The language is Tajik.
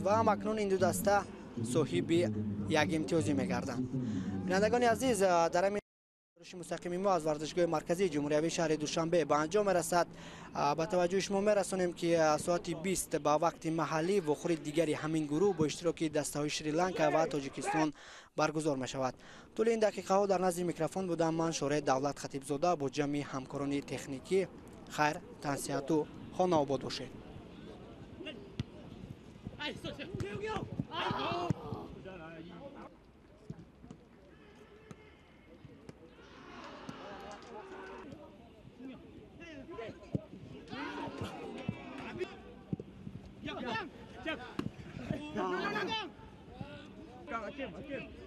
Ва ҳамакнун ин ду даста соҳиби як имтиёзӣ мегарданд. Бинандагони азиз, дар ҳамин мустақими мо аз варзишгоҳи марказии ҷумҳуриявии шаҳри Душанбе ба анҷом мерасад. Ба таваҷҷӯҳи шумо мерасонем, ки соати 20 ба вақти маҳаллӣ вохӯри дигари ҳамин гурӯҳ бо иштироки дастаҳои Шри-Ланка ва Тоҷикистон баргузор мешавад. Тӯли ин дақиқаҳо дар назди микрофон будам ман, Шореҳ Давлат Хатибзода, бо ҷамъи ҳамкорони техникӣ. Хайр, тансиҳату хонаобод бошед. Hakem, hakem.